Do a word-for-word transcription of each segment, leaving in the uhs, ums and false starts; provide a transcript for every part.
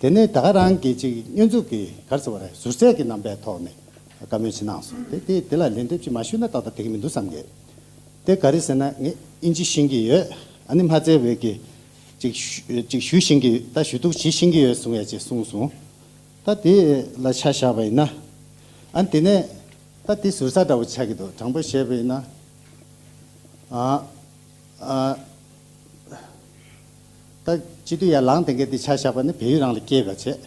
དེ་ནས་ད་ག་རང་གི་ཅིག་སྙོན་འཛུགས་ཀྱི་ག་རེ་ཟེར་བ་རེད། ཟུར་ཟའི་གི་རྣམ་པའི་ཐོག་ནས་བཀའ་མོལ་ཅིག་གནང་སོང་། དེ་དེ་དེ་ལ་ལན་འདེབས་ཅིག་མ་ཞུས་ན་ཏག་ཏག་བསྡད་ཀྱི་མི་འདུག་བསམ་གི། དེ་ག་རེ་ཟེར་ན་ངས་ཨིན་ཇི་ཤེས་ཀྱི་ཡོད། ཨ་ནི་མ་ཚད་བོད་ཀྱི་ཅིག་ཞུ་ཅིག་ཞུ་ཤེས་ཀྱི་ད་ཞུ་གཏུག་བྱེད་ཤེས་ཀྱི་ཡོད་གསུང་ཡ་ཅིག་གསུངས་སོང་། ད་དེ་ལ་ཆ་བཞག་པ་ཡིན་ན། ཨ་ནི་དེ་ནས་ད་དེ་ཟུར་ཟ་འདྲ་བོ་ཆགས་ཀྱི་འདུག་དྲང་པོ་བཤད་པ་ཡིན་ན། ཨ་ཨ་ད་སྤྱི་འཐུས་ཡར་ལངས་བསྡད་མཁན་དེ་ཆ་བཞག་པ་ནི་བལ་ཡུལ་རང་ལ་སྐྱེས་པ་བྱས།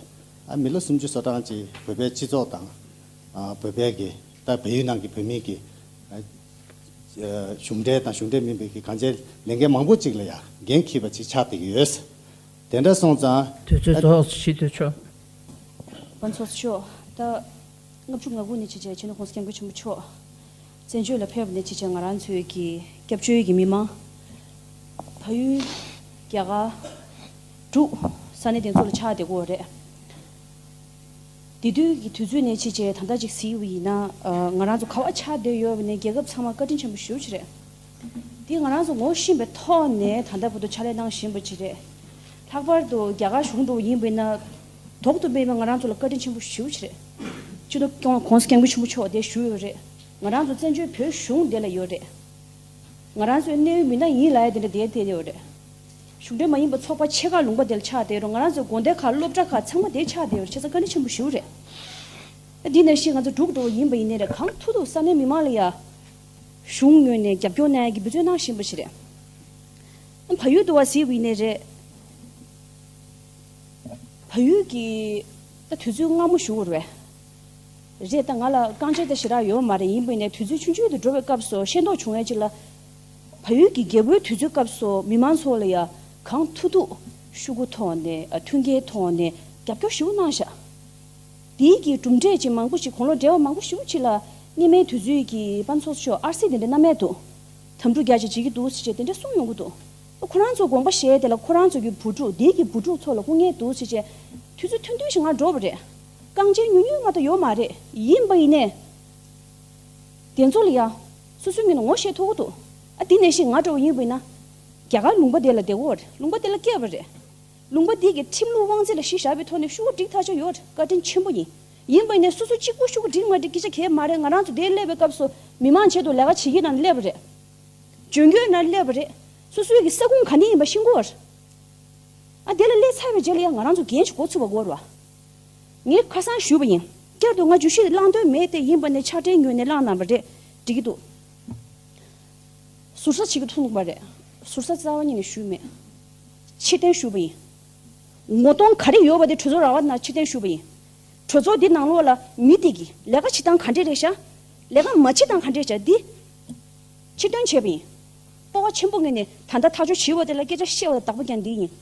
ཨ་མི་ལོ་སུམ་ཅུ་སོ་གྲངས་ཀྱི་བོད་པའི་སྤྱི་ཚོགས་དང་། ཨ་བོད་པའི་གི་ད་བལ་ཡུལ་ནང་གི་བོད་མི་གི་ཨ་གཞུང་འབྲེལ་དང་གཞུང་འབྲེལ་མིན་པའི་གི་གང་ཅིའི་ལས་འགན་མང་པོ་ཅིག་ལ་ཡ་འགན་འཁྱེར་བ་ཅིག་ཆགས་བསྡད་ཀྱི་ཡོད། དེ་འདྲ་སོང་ཙང་དུས་ཚོད་རྫོགས་ཕྱི་དུས་ཆོག་པ་ཚོགས་ཤོག་ད་ལྔ་བཅུ་ང་དགུ་ནས་ཕྱི་རྒྱལ་ཕྱི་ནང་༸གོང་ས་༸སྐྱབས་མགོན་ཆེན་པོ་མཆོག་བཙན་བྱོལ་ལ་ཕེབས་པ་ནས་ཕྱི་རྒྱལ་ང་རང་ཚོའི་གི་སྐྱབས་བཅོལ་གྱི་མི་མང་། ཕ་ཡུལ། རྒྱ་གར། འབྲུག་ས་གནས་དེ་ཚོ་ལ་ཆགས་བསྡད་ཀྱི་ཡོད་རེད། དེ་དུས་ཀྱི་དུས་ཚོད་ནས་ཕྱི་རྒྱལ་ད་ལྟ་ཅིག་གཟིགས་པ་ཡིན་ན། ང་རང་ཚོ་ག་བ་ཆགས་བསྡད་ཡོད་པ་ནས་རྒྱལ་ཁབ་ཚང་མ་བཀའ་དྲིན་ཆེན་པོ་ཞེ་པོ་ཅིག་རེད། དེ་ང་རང་ཚོ་ངོ་ཤེས་པའི་ཐོག་ནས་ད་ལྟ་བར་དུ་ཕྱག་ལས་གནང་བཞིན་པ་ཅིག་རེད། ལྷག་པར་དུ་རྒྱ་གར་གཞུང་འདྲ་བོ་ཡིན་པ་ཡིན་ན། ཐོག་ཏུ་སྤེལ་བའི་ང་རང་ཚོ་ལ་བཀའ་དྲིན་ཆེན་པོ་ཞེ་པོ་ཅིག་རེད། སྤྱི་ནོར་༸གོང་ས་༸སྐྱབས་མགོན་ཆེན་པོ་མཆོག་དེ་བཞུགས་ཡོད་རེད། ང་རང་ཚོ་བཙན་བྱོལ་བོད་གཞུང་དེ་ལ་ཡོད་རེད། ང་རང་ཚོའི་གནད་ཡོད་མི་སྣ་ཡིན་ལབ་ཡ་དེ་འདྲ་དེ་དེ་ཡོད་རེད། གཞུང་འབྲེལ་མ་ཡིན་པ་ཚོགས་པ་ཆེ་ཁག་ལུང་པ་དེ་ལ་ཆགས་བསྡད་རུང་ང་རང་ཚོའི་དགོན་སྡེ་ཁག་སློབ་གྲྭ་ཁག་ཚང་མ་དེ་ཆགས་བསྡད་ཡོད་རེད། བྱས་ཙང་བཀའ་དྲིན་ཆེན་པོ་ཞེ་པོ་རེད། འདི་ནང་བཞིན་ང་ཚོ་འབྲུག་འགྲོ་བ་ཡིན་པ་ཡིན་ནའི་རེད། གང་ཐུབ་ཐུབ་ས་གནས་མི་མང་ལ་ཡ། གཞུང་ངོས་ནས་རྒྱབ་སྐྱོར་གནང་ཡ་གི་འབད་བརྩོན་གནང་བཞིན་པ་ཞིག་རེད། ཨ་བལ་ཡུལ་དུ་བ་གཟིགས་པ་ཡིན་ནའི་རེད། བལ་ཡུལ་གྱི་ད་དུས་ཚོད་སྔ་མོ་ཞུ་དགོས་རེད། རེད། ད་ང་ལ་རྐང་རྗེས་ད་ཞེ་དྲག་ཡོད་མ་རེད། ཡིན་པ་ཡིན་ནའི་དུས་ཚོད་ཆུང་ཆུང་དུ་འགྲོ་བའི་སྐབས་སུ་ཤེས་རྟོགས་བྱུང་ཡ་ཅིག་ལ། བལ་ཡུལ་གྱི་རྒྱལ་པོའི་དུས་ཚོད་སྐབས་སུ་མི་མང་ཚོ་ལ་ཡ་གང་ཐུབ་ཐུབ་ཤོག་གུ་ཐོག་ནས་ཨ་མཐུན་རྐྱེན་ཐོག་ནས་རྒྱབ་སྐྱོར་ཞེ་པོ་གནང་ཤག་དེའི་གི་གྲུབ་འབྲས་ཅིག་མང་པོ་ཞིག་དགུང་ལོ་བགྲེས་པ་མང་པོ་ཞེ་པོ་ཅིག་ལ་སྔོན་མའི་དུས་ཚོད་ཀྱི་དཔལ་ཚོགས་ཤོག་ཨར་སི་དེ་འདྲ་གནང་མེད་འདུག་དམ་ཕྲུག་རྒྱ་ཆེ་བྱེད་ཀྱི་འདུག་ཟེར་བྱས་དེ་འདྲ་གསུངས་ཡོང་གི་འདུག་ཁོ་རང་ཚོ་དགོངས་པ་བཞེས་དེ་ལ་ཁོ་རང་ཚོ་གི་བུ་ཕྲུག་དེའི་གི་བུ་ཕྲུག་ཚོ་ལ་སྐུ་ངལ་འདུག་ཟེར་བྱས་དུས་ཚོད་ཐུང་ཐུང་ཞིག་ང་འགྲོ་བ་རེད། རྐང་རྗེས་ཉུང་ཉུང་མ་གཏོགས་ཡོད་མ་རེད། ཡིན་པ་ཡིན་ནའི། དེ་ཚོ་ལ་ཡ། སོ་སོའི་ངོས་ནས་ངོ་ཤེས་ཐུབ་ཀྱི་འདུག་ཨ་དེ་ནང་བཞིན་ང་འདྲ་བོ་ཡིན་པ་ཡིན་ན། རྒྱ་གར་ལུང་པ་དེ་ལ་བསྡད་ཀྱི་ཡོད་རེད། ལུང་པ་དེ་ལ་སྐྱེས་པ་རེད། ལུང་པ་དེ་གི་ཁྲིམས་ལུགས་དབང་ཚད་ལ་གཞི་བཞག་པའི་ཐོག་ནས་ཤོག་གུ་སྒྲིག་ཐག་ཆོད་ཡོད་རེད། བཀའ་དྲིན་ཆེན་པོ་ཡིན། ཡིན་པ་ཡིན་ནའི་སོ་སོ་གཅིག་པུ་ཤོག་གུ་སྒྲིག་མ་སྒྲིག་སྐད་ཆ་གང་ཡང་མ་རེད། ང་རང་ཚོ་དེར་སླེབས་པའི་སྐབས་སུ་མི་མང་ཆེད་དུ་ལས་ཀ་བྱེད་ཀྱི་ནང་སླེབས་པ་རེད། འཇོན་སྐྱོང་ནང་སླེབས་པ་རེད། སོ་སོའི་གི་ས་ཁུངས་ག་ནས་ཡིན་པ་ཤེས་ཀྱི་ཡོད་རེད། ཨ་དེ་ལ་སླེབས་ཚར་བའི་རྗེས་ལ་ཡང་ང་རང་ཚོ་འགན་ཞིག་འགོ་ཚུགས་པ་དགོས་རེད་བ། ངས་ཁ་སང་ཞུས་པ་ཡིན། བསྐྱར་དུ་ང་བརྗོད་གཞི་བླང་དོན་མེད་དེ། ཡིན་པ་ནས་ཕྱག་སྦྲེལ་ངོས་ནས་བླངས་གནང་བ་རེད། འགྲིག་གི་འདུག་ཟུར་ཟ་བྱེད་ཀྱི་ཐུག་པ་རེད། ཟུར་ཟ་རྩ་བ་ཉིད་ནས་ཞུས་མེད། ཕྱིར་འཐེན་ཞུས་པ་ཡིན། ངོ་གདོང་ག་རེ་ཡོད་པ་དེ་གྲོས་ཚོགས་ར་བ་ནང་ཕྱིར་འཐེན་ཞུས་པ་ཡིན། གྲོས་ཚོགས་འདི་ནང་ལོགས་ལ་མི་དེ་གི་ལས་ཀ་བྱེད་སྟངས་ག་འདྲས་རེད་ཤག་ལས་ཀ་མ་བྱེད་སྟངས་ག་འདྲས་ཤག་འདི་ཕྱིར་འཐེན་བྱས་པ་ཡིན། སྤོབས་པ་ཆེན་པོ་ངོས་ནས་ད་ལྟ་ཐག་གཅོད་བྱས་པ་དེ་ལ་སྐད་ཆ་བཤད་པ་ལ་བདག་པོ་རྒྱག་འདི་ཡིན།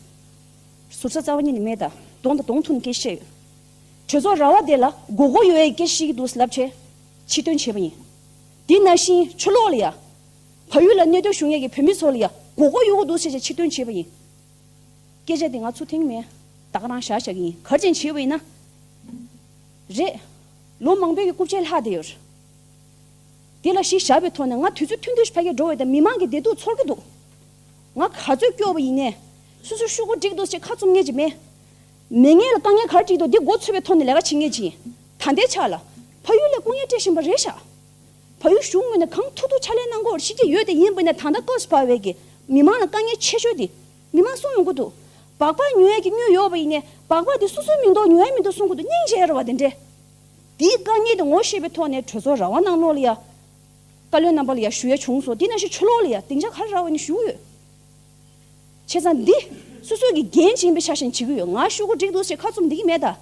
ཟུར་ཟ་རྩ་བ་ཉིད་ནས་མེད་ད། གདོང་དང་གདོང་ཐུག་ནས་སྐད་ཆ་བཤད་ཡོད། གྲོས་ཚོགས་ར་བ་དེ་ལ་མགོ་སྐོར་ཡོད་ཡའི་སྐད་ཆ་བཤད་ཀྱི་འདུག་ལབ་བྱས་ཕྱིར་འཐེན་བྱས་པ་ཡིན། དེ་ནང་བཞིན་ཕྱི་ལོགས་ལ་ཡ། བལ་ཡུལ་ལ་གནས་སྡོད་བྱུང་ཡས་ཀྱི་བོད་མི་ཚོ་ལ་ཡ་མགོ་སྐོར་ཡོང་གི་འདུག་ཟེར་བྱས་ཕྱིར་འཐེན་བྱས་པ་ཡིན། སྐད་ཆ་དེ་ང་ཚུར་འཐེན་མེད། ད་ག་རང་བཞག་བཞག་གི་ཡིན། ག་རེ་བྱས་ནས་བྱས་པ་ཡིན་ན། རེད། ལོ་མང་པོའི་གི་རྐུབ་ཆས་ལྷག་བསྡད་ཡོད་རེད། དེ་ལ་གཞི་བཞག་པའི་ཐོག་ནས་ང་དུས་ཚོད་ཐུང་ཐུང་ཞིག་ཕ་གིར་འགྲོ་བའི་ད་མི་མང་གི་བདེ་སྡུག་ཚོར་གྱི་འདུག་ང་ག་ཚོད་སྐྱོ་བ་ཡིན་ནའི། སོ་སོ་ཤོག་གུ་སྒྲིག་འདུག་ཟེར་ཁ་བཙུམ་མཁན་ཅིག་མེད། མི་ངན་ལ་དཀའ་ངལ་ག་རེ་འཕྲད་འདུག་འདི་མགོ་ཚོས་པའི་ཐོག་ནས་ལས་ཀ་བྱེད་མཁན་ཅིག་ཡིན། ད་ལྟའི་ཆ་ལ། ཕ་ཡུལ་ལ་སྐུ་ངལ་སྤྲད་བཞིན་པ་རེད་ཤག་ཕ་ཡུལ་གཞུང་ངོས་ནས་གང་ཐུབ་ཐུབ་ཕྱག་ལས་གནང་དགོས་པ་ཤེས་ཀྱི་ཡོད། དེ་ཡིན་པ་ནས་ད་ལྟ་སྐབས་སུ་བབས་པའི་གི་མི་མང་ལ་དཀའ་ངལ་ཆེ་ཤོས་དེ་མི་མང་གསུང་ཡོང་གི་འདུག་སྦག་སྦག་ཉོ་ཡས་ཀྱི་དངུལ་ཡོད་པ་ཡིན་ནའི་སྦག་སྦག་དེ་སོ་སོའི་མི་འདུག་ཉོ་ཡས་མི་འདུག་གསུང་གི་འདུག་སྙིང་རྗེ་རེད་བ་དེ་འདྲས། དེའི་དཀའ་ངལ་དེ་ངོ་ཤེས་པའི་ཐོག་ནས་གྲོས་ཚོགས་ར་བ་ནང་ལོགས་ལ་ཡ། བཀའ་བློན་རྣམ་པ་ལ་ཡ་ཞུ་ཡ་བྱུང་སོང་། དེ་ནང་བཞིན་ཕྱི་ལོགས་ལ་ཡ་སྡིངས་ཆ་ག་རེ་རག་པ་ཡིན་ཞུ་གི་ཡོད། བྱས་ཙང་འདི་སོ་སོའི་གི་འགན་ཡིན་པའི་ཆ་བཞིན་བྱེད་ཀྱི་ཡོད། ང་ཤོག་གུ་སྒྲིག་འདུག་ཟེར་ཁ་བཙུམ་བསྡད་ཀྱི་མེད་ད།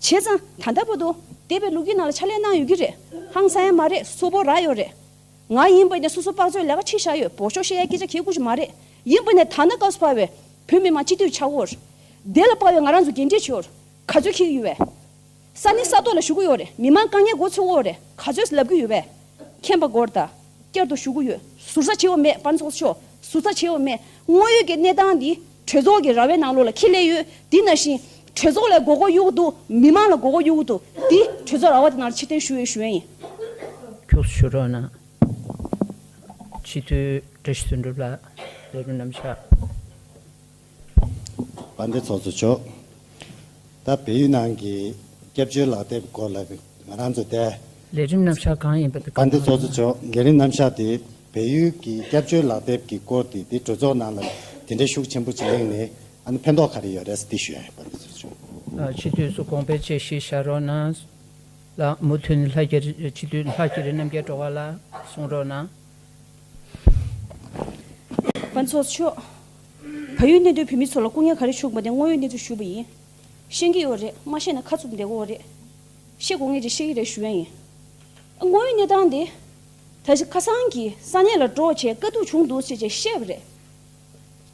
བྱས་ཙང་ད་ལྟ་བར་དུ་འདས་པའི་ལོ་རྒྱུས་ནང་ལ་ཕྱག་ལས་གནང་ཡོད་ཀྱི་རེད། ཧང་སང་ཡ་མ་རེད། སོ་པོ་རག་ཡོད་རེད། ང་ཡིན་པ་ཡིན་ན་སོ་སོ་དཔག་ཚོད་ལས་ཀ་ཁྲིད་བཞག་ཡོད། འབོར་ཤོག་བཤད་ཡ་སྐད་ཆ་གལ་དགོས་ཞིག་མ་རེད། ཡིན་པ་ཡིན་ན་ད་ལྟ་སྐབས་སུ་བབས་པའི་བོད་མི་མང་སྤྱི་འཐུས་ཆགས་ཡོད་རེད། དེ་ལ་དཔག་པའི་ང་རང་ཚོ་འགན་འཁྲི་ཆེ་བ་རེད། ག་ཚོད་འཁྱེར་གྱི་ཡོད་པས། ས་གནས་ས་ཐོག་ལ་བཞུགས་ཀྱི་ཡོད་རེད། མི་མང་དཀའ་ངལ་མགོ་ཚོས་ཀྱི་ཡོད་རེད། ག་ཚོད་ལབ་ཀྱི་ཡོད་པས། མཁྱེན་པ་དགོས་རེད་ད། བསྐྱར་དུ་ཞུ་གི་ཡོད། ཟུར་ཟ་བྱེད་དགོས་མེད། དཔལ་ཚོགས་མཆོག་ཟུར་ཟ་བྱེད་དགོས་མེད། དངོས་ཡོད་ཀྱི་གནས་སྟངས་འདི་གྲོས་ཚོགས་ཀྱི་ར་བའི་ནང་ལོགས་ལ་འཁྱེར་སླེབས་ཡོད། འདི་ནང་བཞིན་གྲོས་ཚོགས་ལ་མགོ་སྐོར་གཡུག་གི་འདུག་མི་མང་ལ་མགོ་སྐོར་གཡུག་གི་འདུག་འདི་གྲོས་ཚོགས་ར་བ་དེ་ནང་ཕྱིར་འཐེན་ཞུ་ཡས་ཞུ་ཡས་ཡིན། ཁྱོད་ཞུ་རོགས་གནང་། སྤྱི་འཐུས་བཀྲ་ཤིས་དོན་གྲུབ་ལགས། ལས་རིམ་རྣམ་གཞག་དཔལ་ལྡན་ཚོགས་གཙོ་མཆོག་ད་བལ་ཡུལ་ནང་གི་སྐྱབས་བཅོལ་ལག་དེབ་སྐོར་ལ་ང་རང་ཚོ་དེ། ལས་རིམ་རྣམ་གཞག་གང་ཡིན་པ་དེ། དཔལ་ལྡན་ཚོགས་གཙོ་མཆོག་ལས་རིམ་རྣམ་གཞག་དེ་བལ་ཡུལ་གྱི་སྐྱབས་བཅོལ་ལག་དེབ་ཀྱི་སྐོར་དེ་དེ་གྲོས་ཚོགས་ནང་ལ་དེ་འདྲའི་ཤུགས་ཆེན་པོ་ཅིག་གླེང་ནས་ཨ་ནི་ཕན་ཐོགས་ག་རེ་ཡོད་རེད་ཟེར་དེ་ཞུ་ཡ་ཡིན། དཔལ་ལྡན་ཚོགས་གཙོ་མཆོག་ཨ། སྤྱི་འཐུས་ཚོ་དགོངས་པའི་དཔྱད་གཞི་བཞག་རོགས་གནང་། ལགས། མུ་མཐུད་ནས་ལྷ་རྒྱ་རི། སྤྱི་འཐུས་ལྷ་རྒྱ་རི་རྣམ་རྒྱལ་སྒྲོལ་དཀར་ལགས་གསུང་རོགས་གནང་། དཔལ་ཚོགས་གཙོ་མཆོག་བལ་ཡུལ་གནས་སྡོད་བོད་མི་ཚོ་ལ་སྐུ་ངལ་ག་རེ་བྱུང་བ་དེ་དངོས་ཡོད་གནས་ཚུལ་ཞུས་པ་ཡིན། ཤེས་ཀྱི་ཡོད་རེད། མ་ཤེས་ན་ཁ་བཙུམ་བསྡད་དགོས་རེད། ཤེས་དགོས་ངེས་ཀྱི་ཤེས་ཀྱི་རེད་ཞུ་ཡ་ཡིན། དངོས་ཡོད་གནས་སྟངས་དེ། ད་ཅི་ཁ་སང་གི་ས་གནས་ལ་འགྲོ་བྱས་དཀའ་སྡུག་བྱུང་འདུག་ཅེས་བྱས་བཤད་པ་རེད།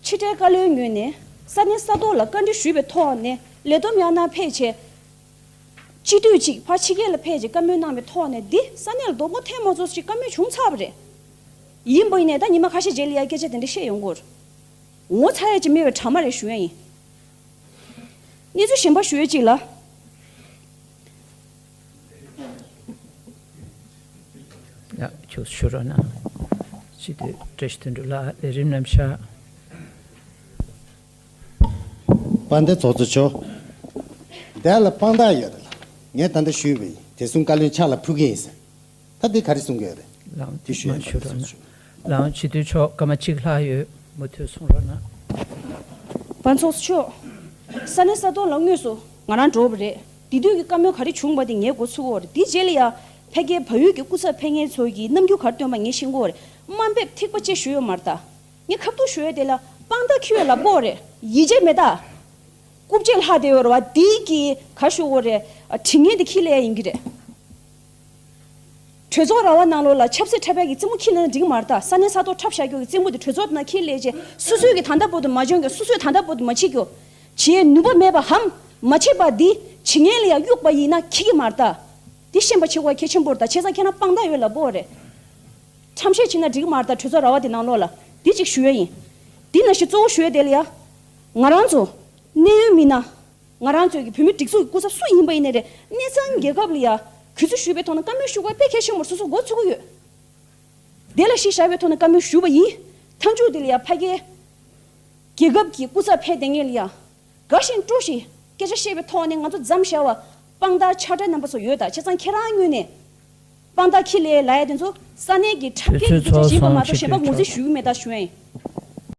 ཕྱི་འབྲེལ་བཀའ་བློན་ངོས་ནས་ས་གནས་ས་ཐོག་ལ་བཀའ་འདྲི་ཞུས་པའི་ཐོག་ནས་ལས་བསྡོམས་ཡང་ན་ཕེབས་བྱས། སྤྱི་འཐུས་གཅིག་ཕར་ཕྱི་རྒྱལ་ལ་ཕེབས་ཀྱི་བཀའ་མོལ་གནང་བའི་ཐོག་ནས་འདི་ས་གནས་ལ་རྡོག་པོ་ཐེབས་མ་ཚོགས་ཞིག་བཀའ་མོལ་བྱུང་ཚར་བ་རེད། ཡིན་པ་ཡིན་ནས་ད་ཉི་མ་ཁ་ཤས་རྗེས་ལ་ཡ་སྐད་ཆ་དེ་འདྲ་བཤད་ཡོང་གི་ཡོད་རེད། ངོ་ཚ་ཡ་ཅིག་མེད་པའི་དྲ་མ་རེད་ཞུ་ཡ་ཡིན། གནས་ཚུལ་གཞན་པ་ཞུ་ཡ་ཅིག་ལ། ཡ། ཁྱོད་ཞུ་རོགས་གནང་། སྤྱི་འཐུས་བཀྲ་ཤིས་དོན་གྲུབ་ལགས་ལས་རིམ་རྣམ་གཞག་དཔལ་ལྡན་ཚོགས་གཙོ་མཆོག་དེ་ལ་དཔང་རྟགས་ཡོད་རེད་ལ། ངས་ད་ལྟ་ཞུས་པ་ཡིན། བདེ་སྲུང་བཀའ་བློན་ཕྱག་ལ་ཕུལ་གྱི་ཡིན་ཟེར། ད་དེ་ག་རེ་གསུང་གི་ཡོད་རེད། ལགས། དེ་ཞུས་མ་ཡོད་ཞུ་རོགས་གནང་། ལགས། སྤྱི་འཐུས་མཆོག་སྐར་མ་གཅིག་ལྷག་ཡོད། མུ་མཐུད་གསུང་རོགས་གནང་། དཔལ་ཚོགས་གཙོ་མཆོག་ས་གནས་ས་ཐོག་ལ་དངོས་སུ་ང་རང་འགྲོ་བ་རེད། དེ་དུས་ཀྱི་བཀའ་མོལ་ག་རེ་བྱུང་བ་དེ་ངས་མགོ་ཚོས་ཀྱི་ཡོད་རེད། དེ་རྗེས་ལ་ཡ་ཕ་གིའི་བལ་ཡུལ་གྱི་སྐུ་ཚབ་ཕེབས་མཁན་ཚོ་གི་རྣམ་འགྱུར་ག་རེ་སྟོན་པ་ངས་ཤེས་ཀྱི་ཡོད་རེད། དམའ་འབེབས་ཐིགས་པ་གཅིག་ཞུས་ཡོད་མ་རེད་ད། ངས་ཁ་ཐུག་ཞུ་ཡ་དེ་ལ་དཔང་རྟགས་ཁྱེར་ཡོད་ལབ་ཀྱི་ཡོད་རེད། ཡིད་ཆེས་མེད་ད། རྐུབ་བཅད་ལྷག་བསྡད་ཡོད་རེད་བ། དེའི་གི་ག་ཞུ་དགོས་རེད། དྲི་ངན་དེ་ཁྱེར་སླེབས་ཡ་ཡིན་གྱི་རེད། གྲོས་ཚོགས་ར་བ་ནང་ལོགས་ལ་ཆབ་སྲིད་འཁྲབ་ཡ་གི་རྩེད་མོ་ཁྱེར་སླེབས་ན་འགྲིག་གི་མ་རེད་ད། ས་གནས་ས་ཐོག་འཁྲབ་བཞག་རྒྱུ་གི་རྩེད་མོ་དེ་གྲོས་ཚོགས་ནང་ཁྱེར་སླེབས་བྱས་སོ་སོའི་གི་ད་ལྟ་བར་དུ་མ་འཇོན་གྱི། སོ་སོས་ད་ལྟ་བར་དུ་མ་བྱེད་རྒྱུ། བྱེད་ནུས་པ་མེད་པའམ་མ་བྱེད་པ་འདི་བྱེད་མཁན་ལ་ཡང་གཡུག་པ་ཡིན་ན་འཁྱེར་གྱི་མ་རེད་ད། འདི་ཤེས་པ་བྱེད་དགོས་གལ་ཆེན་པོ་རེད་ད། བྱས་ཙང་ཁྱེད་རང་དཔང་རྟགས་ཡོད་ལབ་དགོས་རེད། ཁྲམ་བཤད་བྱེད་ན་འགྲིག་གི་མ་རེད་ད། གྲོས་ཚོགས་ར་བ་དེ་ནང་ལོགས་ལ། འདི་གཅིག་ཞུ་ཡ་ཡིན། འདི་ནང་བཞིན་གཙོ་བོ་ཞུ་ཡ་དེ་ལ་ཡ། ང་རང་ཚོ་གནད་ཡོད་མི་སྣ། ང་རང་ཚོའི་གི་བོད་མི་སྒྲིག་འཛུགས་ཀྱི་སྐུ་ཚབ་སུ་ཡིན་པ་ཡིན་ནའི་རེད། གནས་ཚང་རྒྱལ་ཁབ་ལ་ཡ་གུས་བརྩི་ཞུས་པའི་ཐོག་ནས་བཀའ་མོལ་ཞུ་དགོས་དཔེ་གལ་ཆེན་པོར་སོ་སོ་མགོ་ཚོད་ཀྱི་ཡོད། དེ་ལ་གཞི་བཞག་པའི་ཐོག་ནས་བཀའ་མོལ་ཞུས་པ་ཡིན། མཐའ་མཇུག་དེ་ལ་ཡ་ཕ་གིའི་རྒྱལ་ཁབ་ཀྱི་སྐུ་ཚབ་ཕེབས་བསྡད་མཁན་ལ་ཡ་དགའ་བཞིན་སྤྲོ་བཞིན་སྐད་ཆ་བཤད་པའི་ཐོག་ནས་ང་ཚོ་མཚམས་བཞག་པ་དཔང་རྟགས་ཕྱག་སྦྲེལ་རྣམ་པ་ཚོ་ཡོད་ད། བྱས་ཙང་ཁྱེད་རང་ངོས་ནས་དཔང་རྟགས་ཁྱེར་སླེབས་ལབ་ཡ་དེ་ཚོ་ས་གནས་ཀྱི་འཁྲབ་མཁན་གྱི་སྐད་ཆ་ཡིན་པ་མ་གཏོགས་གཞན་པ་ངོས་འཛིན་ཞུ་གི་མེད་ད་ཞུ་ཡ་ཡིན།